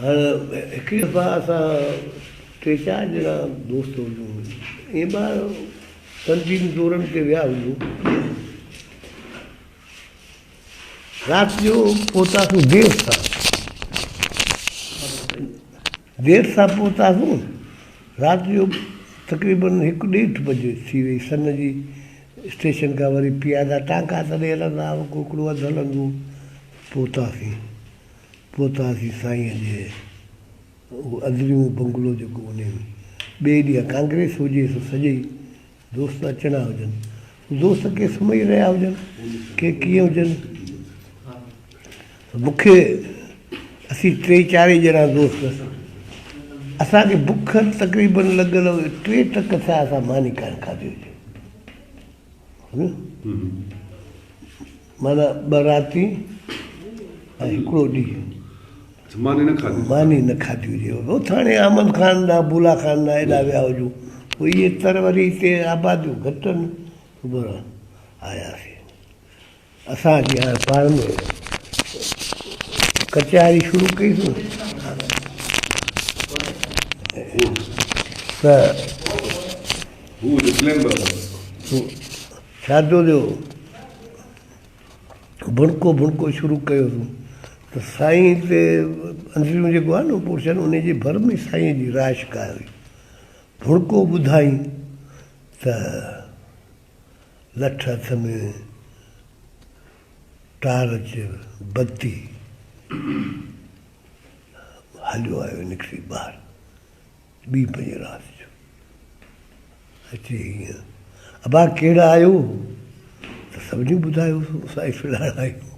هاڻ هڪڙي دفعا اسان ٽي چار ڄڻا دوست هجون ائين ٻاهر تنظيم دورن تي ويا هجون. رات جو پهتاسون دير سان. دير سان پهتاسون. رات جو تقريبن هڪ ڏيڍ بجي ٿي وئي. سن جي اسٽيشن کان وري پيادا ٽانڪا تڏهن هلندا هئا، ڪو هڪڙو اڌ هلندو هو. پهتاسين. پهتاسين سائينء جي اهو اندريون بنگلو جيڪو انهي ۾. ٻئي ڏينهن ڪانگريس هجي سو سڄي دوست اچڻا هجن. دوست ڪي سمهي رهيا هجن، ڪي ڪيئن هجن. مون کي اسين ٽي چارئي ڄڻا دوست اسان کي بک تقريبن لڳل هئي، ٽي ٽڪ ٿيا اسان ماني ڪانه کاڌي هجي. معنيٰ ٻه راتيون ۽ هڪڙو ڏينهن. ماني نه کاڌي. ماني نه کاڌي هجي. ٿاڻي احمد خان ڏانهن بولا خان ڏانهن ايڏا ويا هجون. پوء اهي تر وري هتي آباديون گهٽ آهن. خبر آياسين. اسان اچي هاڻ پاڻ ۾ ڪچهري شروع ڪئي سون ته شادو جو ڀڻڪو ڀڻڪو شروع ڪيوسون ته سائين تي اندريون جيڪو آهي نه پورشن ان جي ڀر ۾ سائين جي رهائش گاهه هئي. ڀڻڪو ٻڌائين ته لٺ هٿ ۾ ٽارچ بتي هليو آيو نڪري ٻاهر. ٻي بجي رات جو اچي هيئن ابا ڪهڙا آهيو ته سڀني ٻڌايو سائين فلاڻا آهيون.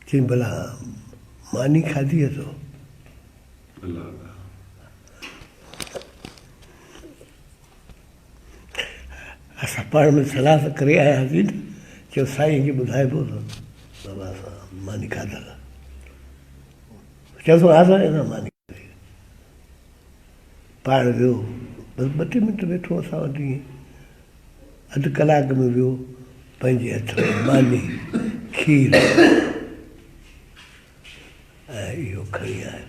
چيائين ڀلا ماني کاڌي اٿو؟ اسان پاڻ ۾ صلاح ته ڪري آياسين نه، چيو سائين کي ٻڌائبو ته بابا اسان ماني کاڌل آهي. چيو ها سائين اسان ماني کاڌي آهي. پاڻ ويو بس ٻه ٽي منٽ ويٺو اسان وٽ ائين اڌ ڪلاڪ ۾ ويو پنهنجي هٿ ۾ ماني کير ۽ اهو کڻي آيو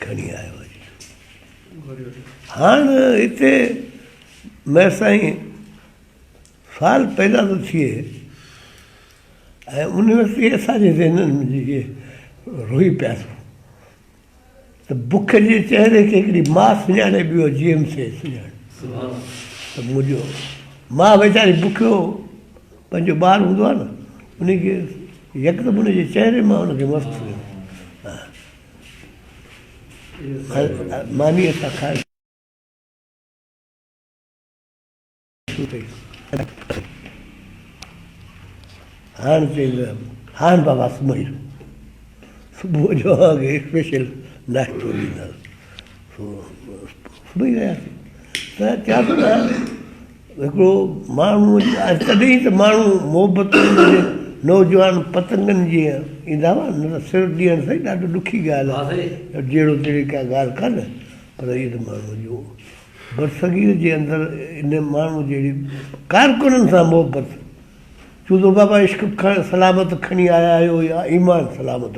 کڻي آيو اچي هاڻ هتي مير سائين سوال پيدا ٿو ٿئي ۽ ان وقت ئي اسان جي ذهنن ۾ جيڪي روئي پياسون ته بک جي چهري کي هڪڙي ماء سڃاڻي ٻيو جي ايم سي سڃاڻي ته منهنجو ماء ويچاري بکيو پنهنجو ٻار هوندو آهي نه ان کي يڪدم ان جي چهري مان ان کي مست ٿي ويو ماني اسان کائي هاڻ چئي ته هاڻ بابا سمهي رهو صبح جو اوهان کي اسپيشل ناشتو ڏيندس سو سمهي رهياسين ته چيان ٿو ته هڪڙو ماڻهو تڏهن ته ماڻهو محبت نوجوان پتنگن جيئن ايندا هئا نه ته سر ڏيڻ سائين ڏاڍو ڏکي ڳالهه آهي جهڙو تهڙي ڪا ڳالهه ڪانه پر اهي ته ماڻهو جو برصغير جي اندر ان ماڻهو جهڙي ڪارڪنن سان محبت چوندو بابا عشق سلامت کڻي آيا آهيو يا ايمان سلامت.